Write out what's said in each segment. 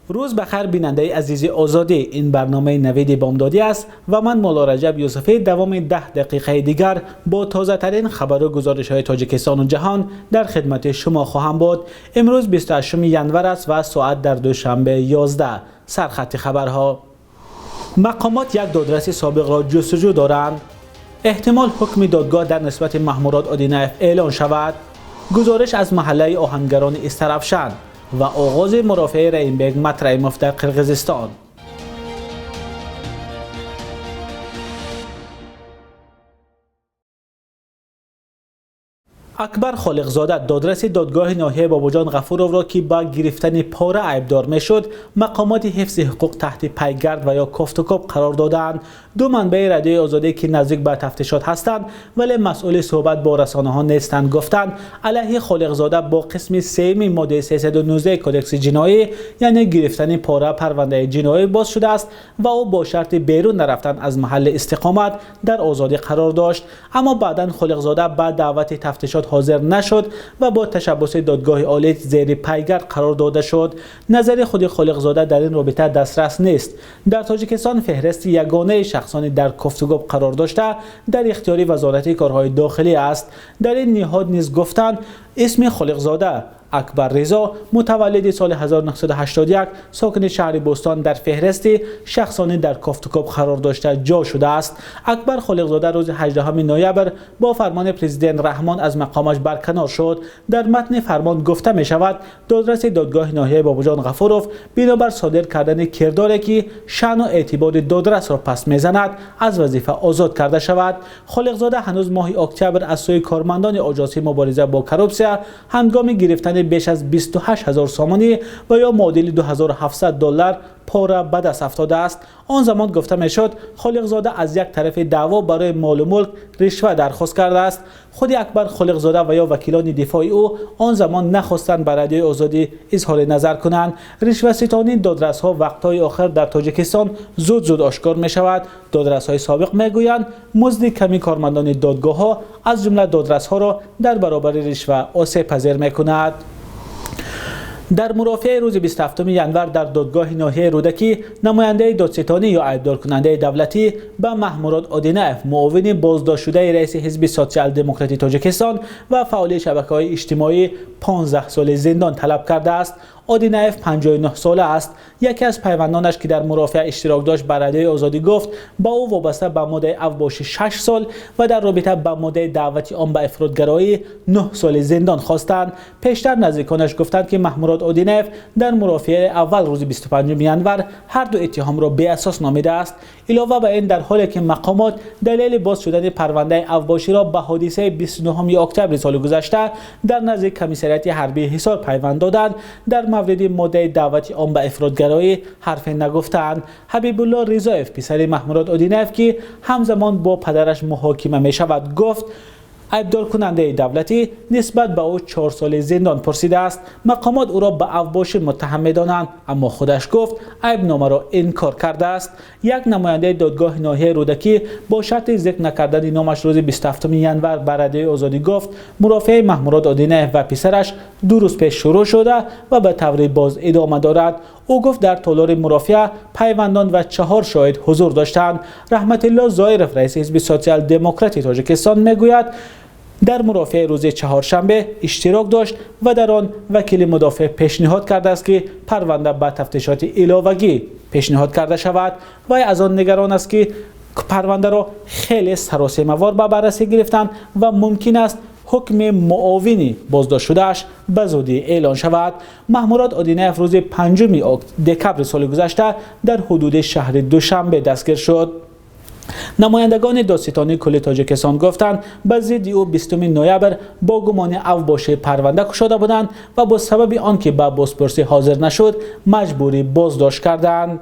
Рӯз ба хайр, бинандаи азизи Озодӣ. Ин барномаи Навиди Бомдодӣ аст ва ман Мулло Раҷаб Юсуфӣ давоми 10 дақиқаи дигар бо тозатарин хабар ва гузоришҳои Тоҷикистон ва ҷаҳон дар хидмати шумо хоҳам буд. Имрӯз 28 январ аст ва соат дар Душанбе 11. Сархати хабарҳо. Мақомот як додраси собиқро ҷустуҷӯ доранд. Эҳтимол ҳукми додгоҳ дар нисбати Маҳмурод Одинаев эълон шавад. Гузориш аз маҳаллаи оҳангарони Истаравшан ва оғози мурофиаи Раимбек Матраимов дар Қирғизистон. Акбар Холиқзода, додраси додгоҳи ноҳияи Бобоҷон Ғафуровро, ки ба гирифтани пора айбдор мешуд, мақомоти ҳифзи ҳуқуқ таҳти пайгард ва ё кофтукоб қарор додаанд. Ду манбаи Радиои Озодӣ, ки наздик ба тафтишот ҳастанд, вале масъули суҳбат бо расонаҳо нестанд, гуфтанд алайҳи Холиқзода бо қисми сеюми моддаи 319 Кодекси ҷиноӣ, яъне гирифтани пора, парвандаи ҷиноӣ боз шудааст ва ӯ бо шарти берун нарафтан аз маҳалли истиқомат дар озодӣ қарор дошт. Аммо баъдан Холиқзода ба даъвати тафтишот ҳозир нашуд ва бо ташаббуси додгоҳи олӣ зери пайгард қарор дода шуд. Назари худи Холиқзода дар ин робита дастрас нест. Дар Тоҷикистон феҳристи ягонаи шахсони дар кофтугоб қарор дошта дар ихтиёри Вазорати корҳои дохилӣ аст. Дар ин ниҳод низ гуфтанд исми Холиқзода Акбар Ризо, мутаваллиди соли 1981, сокини шаҳри Бӯстон, дар феҳристи шахсони дар кофтукоб қарор дошта ҷо шудааст. Акбар Холиқзода рӯзи 18 ноябр бо фармони президент Раҳмон аз мақомаш барканор шуд. Дар матни фармон гуфта мешавад додраси додгоҳи ноҳияи Бобоҷон Ғафуров бинобар содир кардани кирдоре, ки шаъну эътибори додрасро паст мезанад, аз вазифа озод карда шавад. Холиқзода ҳанӯз моҳи октябр аз сӯи кормандони Оҷонсии мубориза бо коррупсия ҳангоми гирифтани беш аз 28 ҳазор сомонӣ ва ё муодили 2700 доллар пора ба даст афтодааст. Он замон гуфта мешуд Холиқзода аз як тарафи даъво барои молу мулк ришва дархост кардааст. Худи Акбар Холиқзода ва ё вакилони дифои ӯ он замон нахостанд ба Радиои Озодӣ изҳори назар кунанд. Ришваситонии додрасҳо вақтҳои охир дар Тоҷикистон зуд-зуд ошкор мешавад. Додрасҳои собиқ мегӯянд музди ками кормандони додгоҳҳо, аз ҷумла додрасҳоро, дар баробари ришва осебпазир мекунад. Дар мурофиаи рӯзи 27 январ дар додгоҳи ноҳияи Рӯдакӣ намояндаи додситонӣ ё айбдоркунандаи давлатӣ ба Маҳмурод Одинаев, муовини боздоштшудаи раиси ҳизби Сотсиал-демократии Тоҷикистон ва фаъоли шабакаҳои иҷтимоӣ, 15 соли зиндон талаб кардааст. Одинаев 59 сола аст. Яке аз пайвандонаш, ки дар мурофиа иштирок дошт, ба Радиои Озодӣ гуфт ба ӯ вобаста ба моддаи авбоши 6 сол ва дар робита ба моддаи даъвати он ба ифротгароӣ 9 соли зиндон хостанд. Пештар наздиконаш гуфтанд, ки Маҳмурод Одинаев дар мурофиаи аввал рӯзи 25 январ ҳар ду иттиҳомро беасос номидааст. Илова ба ин, дар ҳоле ки мақомот далели боз шудани парвандаи авбоширо ба ҳодисаи 29 октябри соли гузашта дар назди комиссариати ҳарбии Ҳисор пайванд доданд, дар мавриди моддаи даъвати он ба ифротгароӣ ҳарфе нагуфтаанд. Ҳабибулло Ризоев, писари Маҳмурод Одинаев, ки ҳамзамон бо падараш муҳокима мешавад, гуфт айбдоркунандаи давлатӣ нисбат ба ӯ 4 соли зиндон пурсидааст. Мақомот ӯро ба авбошӣ муттаҳам медонанд, аммо худаш гуфт айбномаро инкор кардааст. Як намояндаи додгоҳи ноҳияи Рӯдакӣ бо шарти зикр накардани номаш рӯзи 27 январ ба Радиои Озодӣ гуфт мурофиаи Маҳмурод Одинаев ва писараш 2 рӯз пеш шурӯъ шуда ва ба таври боз идома дорад. Ӯ гуфт дар толори мурофиа пайвандон ва 4 шоҳид ҳузур доштанд. Раҳматилло Зоиров, раиси ҳизби Сотсиал-демократии Тоҷикистон, мегӯяд дар мурофиаи рӯзи чаҳоршанбе иштирок дошт ва дар он вакили мудофеъ пешниҳод кардааст, ки парванда ба тафтишоти иловагӣ пешниҳод карда шавад. Вай аз он нигарон аст, ки парвандаро хеле саросемавор ба баррасӣ гирифтанд ва мумкин аст ҳукми муовини боздоштшудааш ба зудӣ эълон шавад. Маҳмурод Одинаев рӯзи 5 декабри соли гузашта дар ҳудуди шаҳри Душанбе дастгир шуд. Намояндагони додситонии кулли Тоҷикистон гуфтанд ба зидди ӯ 20 ноябр бо гумони авбошӣ парванда кушода буданд ва бо сабаби он ки ба бозпурсӣ ҳозир нашуд, маҷбурӣ боздошт карданд.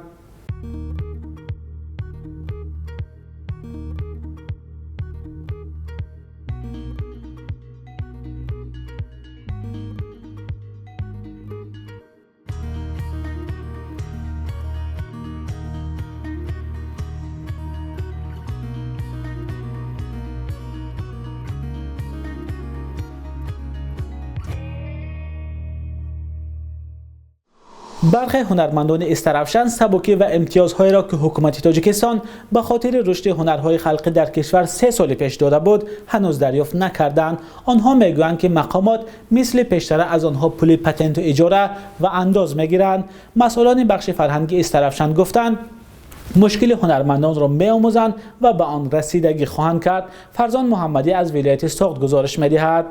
Бархе ҳунармандони Истаравшан сабукӣ ва имтиёзҳоеро, ки ҳукумати Тоҷикистон ба хотири рушди ҳунарҳои халқӣ дар кишвар 3 соли пеш дода буд, ҳанӯз дарёфт накардаанд. Онҳо мегӯянд, ки мақомот мисли пештара аз онҳо пули патенту иҷора ва андоз мегиранд. Масъулони бахши фарҳанги Истаравшан гуфтанд, мушкили ҳунармандонро меомӯзанд ва ба он расидагӣ хоҳанд кард. Фарзон Муҳаммадӣ аз вилояти Суғд гузориш медиҳад.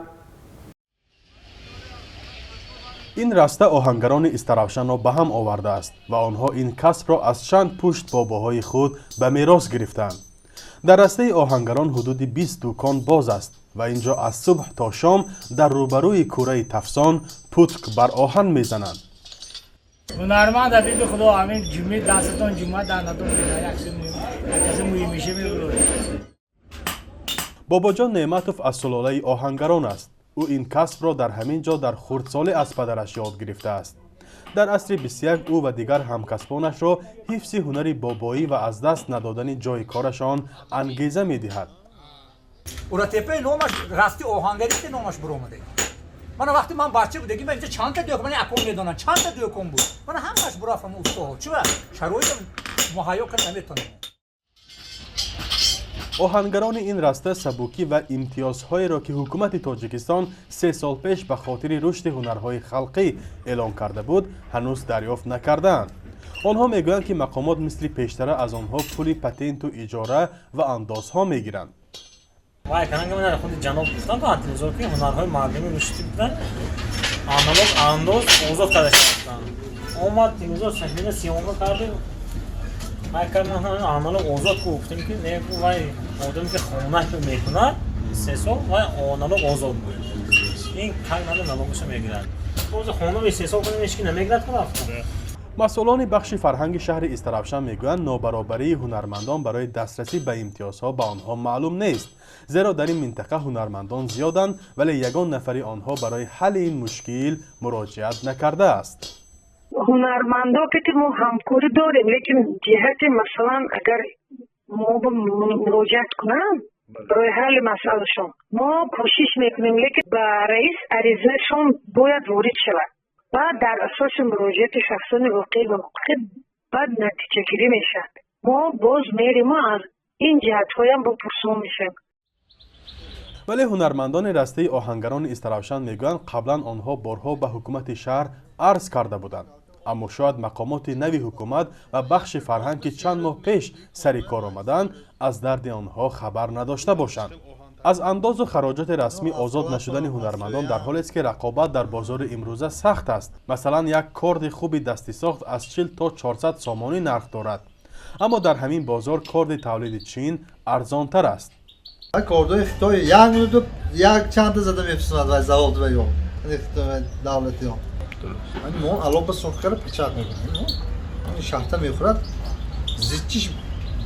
Ин раста оҳангарони Истаравшанро ба ҳам овардааст ва онҳо ин касбро аз чанд пушт бобоҳои худ ба мерос гирифтаанд. Дар растаи оҳангарон ҳудуди 20 дукон боз аст ва ин ҷо аз субҳ то шом дар рӯбарӯи кӯраи тафсон путк бар оҳан мезананд. Ҳунарманд, ҳабиби Худо, ҳамин ҷумъи дастатон ҷумъа данатон якси муҳимиша мебурад. Бобоҷон Неъматов аз сулолаи оҳангарон аст. Ӯ ин касбро дар ҳамин ҷо дар хурдсолӣ аз падараш ёд гирифтааст. Дар асри 21 ӯ ва дигар ҳамкасбонашро ҳифзи ҳунари бобоӣ ва аз даст надодани ҷойи корашон ангеза медиҳад. Уратепаи номаш расти оҳангаристи номаш буромаде. Мана вақте ман бача будагӣ, ман инҷа чандта дӯкон, мана акон медонам, чандта дӯкон буд. Мана ҳамаш бурафтам устоҳо. Чиба? Шароит муҳайё карда наметонем. Оҳангарони ин раста сабукӣ ва имтиёзҳоеро, ки ҳукумати Тоҷикистон 3 сол пеш ба хотири рушди ҳунарҳои халқӣ эълон карда буд, ҳанӯз дарёфт накардаанд. Онҳо мегӯянд, ки мақомот мисли пештара аз онҳо пули патенту иҷора ва андозҳо мегиранд. Вай кананга мана худи ҷаноб гуфтанд, антинизор, ки ҳунарҳои мардумӣ рушдӣ буданд, налог андоз озод карда шуданд. Омад тинизор, сафина съёмка карду вай кард, налог озод ку. Гуфтем, ки не, вай одаме ки хонаш мекунад 3 сол, вай налог озод буд. Ин как надо налогашо мегирад. Боз хона 3 сол кунем, ҳеч ки намегирад, ку рафта. Масъулони бахши фарҳанги шаҳри Истаравшан мегӯянд, нобаробарии ҳунармандон барои дастрасӣ ба имтиёзҳо ба онҳо маълум нест, зеро дар ин минтақа ҳунармандон зиёданд, вале ягон нафари онҳо барои ҳалли ин мушкил муроҷиат накардааст. Ҳунармандо ки мо ҳамкорӣ дорем, лекин ҷиҳати, масалан, агар мо муроҷиат кунам барои ҳалли масъалашон, мо кӯшиш мекунем, лекин ба раис аризашон бояд ворид шавад. Баъд дар асоси муроҷиати шахсони воқеӣ ва ҳуқуқӣ баъд натиҷагирӣ мешавад. Мо боз мерему аз ин ҷиҳатҳоям бопурсон мешавем. Вале ҳунармандони растаи оҳангарони Истаравшан мегӯянд, қаблан онҳо борҳо ба ҳукумати шаҳр арз карда буданд, аммо шояд мақомоти нави ҳукумат ва бахши фарҳанг, ки чанд моҳ пеш сари кор омаданд, аз дарди онҳо хабар надошта бошанд. Аз андозу хароҷоти расмӣ озод нашудани ҳунармандон дар ҳолест, ки рақобат дар бозори имрӯза сахт аст. Масалан, як корди хуби дастисохт аз 40 то 400 сомонӣ нарх дорад, аммо дар ҳамин бозор корди тавлиди Чин арзонтар аст. Кордои Хитой як минуту як чанда зада мефисонад вай завод ва ё давлати он. Мо алоба сурх карда печать мекунем, шахта мехӯрад, зичиш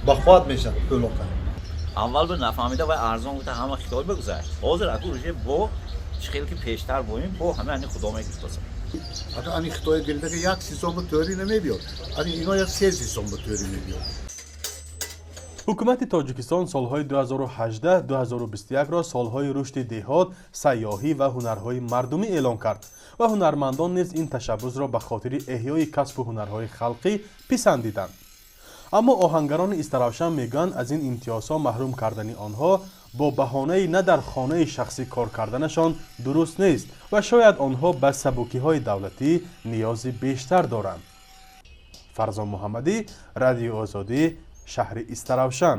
бахувват мешавад пӯлота. Аввал бу нафаҳмида, вай арзон гуфта, ҳама Хитой бигузашт. Ҳозир аку уже бо чӣ хел ки пештар боем, бо ҳама ани худо мегуфтаса. Ани Хитой гирифта, ки як сезон ба тӯри намебиёд, ани ино як се сезон ба тӯри мебиёд. Ҳукумати Тоҷикистон солҳои 2018-2021-ро солҳои рушди деҳот, сайёҳӣ ва ҳунарҳои мардумӣ эълон кард ва ҳунармандон низ ин ташаббусро ба хотири эҳёи касбу ҳунарҳои халқӣ писандиданд. Аммо оҳангарони Истаравшан мегӯянд, аз ин имтиёзҳо маҳрум кардани онҳо бо баҳонаи на дар хонаи шахсӣ кор карданашон дуруст нест ва шояд онҳо ба сабукиҳои давлатӣ ниёзи бештар доранд. Фарзон Муҳаммадӣ, Радиои Озодӣ, шаҳри Истаравшан.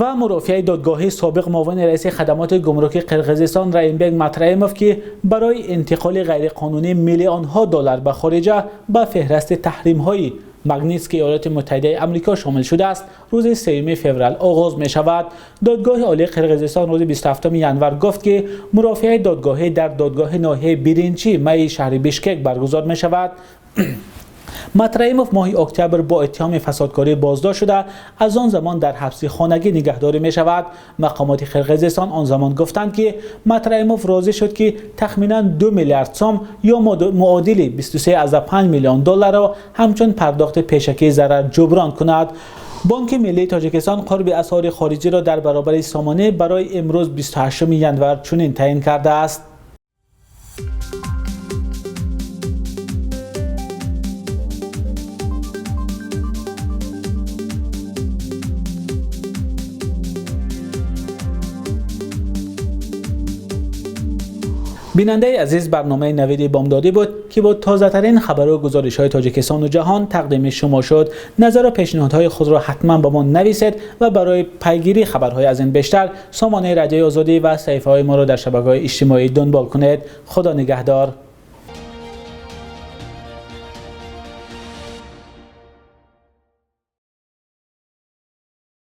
Ва мурофиаи додгоҳии собиқ муовини раиси хадамоти гумрукии Қирғизистон Раимбек Матраимов, ки барои интиқоли ғайриқонунии миллионҳо доллар ба хориҷа ба феҳрасти таҳримҳои Магнитскии Иёлоти Муттаҳидаи Амрико шомил шудааст, рӯзи 3 феврал оғоз мешавад. Додгоҳи олии Қирғизистон рӯзи 27 январ гуфт, ки мурофиаи додгоҳӣ дар додгоҳи ноҳияи биринчи майи шаҳри Бишкек баргузор мешавад. Матраимов моҳи октябр бо иттиҳоми фасодкорӣ боздошт шуда, аз он замон дар ҳабси хонагӣ нигаҳдорӣ мешавад. Мақомоти Қирғизистон он замон гуфтанд, ки Матраимов розӣ шуд, ки тахминан 2 миллиард сом ё муодили 23,5 миллион долларро ҳамчун пардохти пешакии зарар ҷуброн кунад. Бонки миллии Тоҷикистон қурби асъори хориҷиро дар баробари сомонӣ барои имрӯз, 28 январ, чунин таъин кардааст. Бинандаи азиз, барномаи Навиди Бомдодӣ буд, ки бо тозатарин хабар ва гузоришҳои Тоҷикистон ва ҷаҳон тақдими шумо шуд. Назар ва пешниҳодҳои худро ҳатман ба мо нависед ва барои пайгирии хабарҳои аз ин бештар сомонаи Радиои Озодӣ ва саҳифаҳои моро дар шабакаҳои иҷтимоӣ дунбол кунед. Худо нигаҳдор.